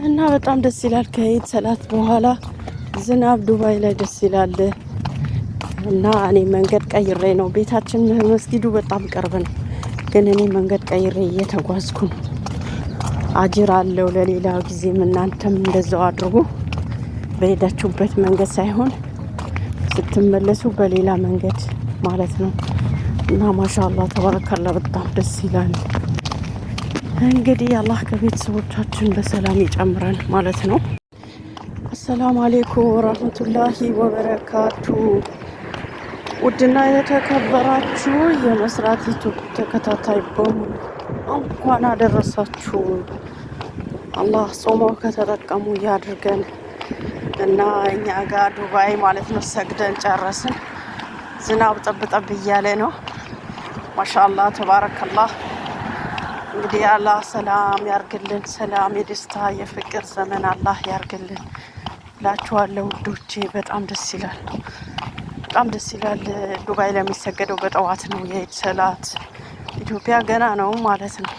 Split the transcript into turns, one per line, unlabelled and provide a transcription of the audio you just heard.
እና በጣም ደስ ይላል። ከኢድ ሰላት በኋላ ዝናብ ዱባይ ላይ ደስ ይላል። እና እኔ መንገድ ቀይሬ ነው፣ ቤታችን መስጊዱ በጣም ቅርብ ነው፣ ግን እኔ መንገድ ቀይሬ እየተጓዝኩ ነው። አጅር አለው። ለሌላ ጊዜም እናንተም እንደዛው አድርጉ። በሄዳችሁበት መንገድ ሳይሆን ስትመለሱ በሌላ መንገድ ማለት ነው። እና ማሻአላህ ተባረካላ በጣም ደስ ይላል። እንግዲህ አላህ ከቤተሰቦቻችን በሰላም ይጨምረን ማለት ነው። አሰላሙ አሌይኩም ወራህመቱላሂ ወበረካቱ። ውድና የተከበራችሁ የመስራት ዩቱብ ተከታታይ በሙሉ እንኳን አደረሳችሁ። አላህ ጾመው ከተጠቀሙ ያድርገን እና እኛ ጋር ዱባይ ማለት ነው ሰግደን ጨረስን። ዝናብ ጠብ ጠብ እያለ ነው። ማሻአላህ ተባረከላህ። እንግዲህ አላህ ሰላም ያርግልን። ሰላም የደስታ የፍቅር ዘመን አላህ ያርግልን እላችኋለሁ ውዶቼ። በጣም ደስ ይላል፣ በጣም ደስ ይላል። ዱባይ ለሚሰገደው በጠዋት ነው የኢድ ሰላት። ኢትዮጵያ ገና ነው ማለት ነው።